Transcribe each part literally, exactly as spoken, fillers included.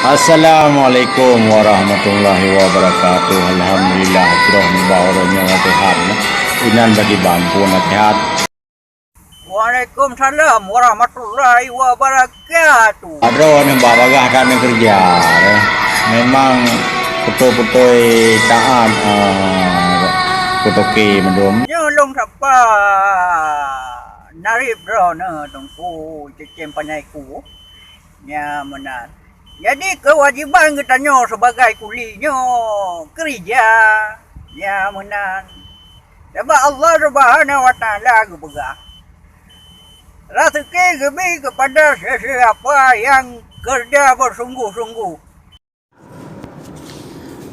Assalamualaikum warahmatullahi wabarakatuh. Alhamdulillah, troh nibak uroe nyoe latihan. Inan bagi bang pun latihan. Waalaikumsalam warahmatullahi wabarakatuh. Adroe nibak bagah dan keureuja, eh. Memang beutôi-beutôi taát, ah, kutoke meudum. Nyoe lôn sapa narib droeneuh Teungku Cicém Panyai Ku. Nya meunan. Jadi keuwajiban geutanyoe sibagai kuli nyoe keurija. Nya meunan. Sabab Allah Subhanahu wa Taala geupeugah, "Raseuki geubri keupada siapa nyang keureuja beusunggoh-sunggoh."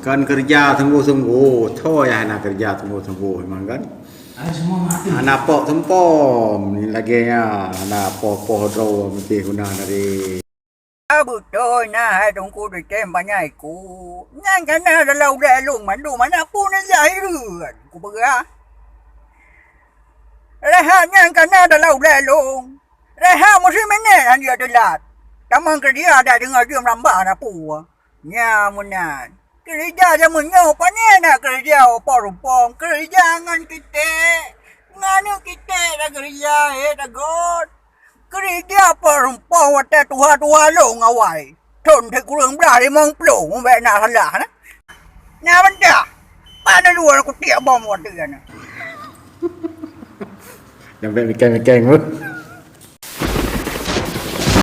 Kon keureuja sunggoh-sunggoh, toh nyang hana keureuja sunggoh-sunggoh memang kan? Hana pok seumpom lagèe nyan, hana poh-poh droe meusti guna dari. Beutôi na hai Teungku Cicém Panyai Ku. Nyan ka na dalam ulèe lôn mandum, mana pun nyang hireuen kupeugah. Reuhat nyan ka na dalam ulèe lôn. Reuhat meusiminèt han jeuet teulat. Tamong keureuja dak deungoe jeuem ramba na peue. Nya meunan. Keureuja jameun nyoe panyang na keureuja po rumpong, keureuja ngon kitek. Ngon kitek dak keureuja, eh, dak göt. Keureuja po rumpong watèe tuha-tuha lôn awai. Thon sikureueng blah limong ploh, mumbek na salah na. Na bantah. Pane luwa kutiek bom watèe na. Nyang bèk mikeng-mikeng.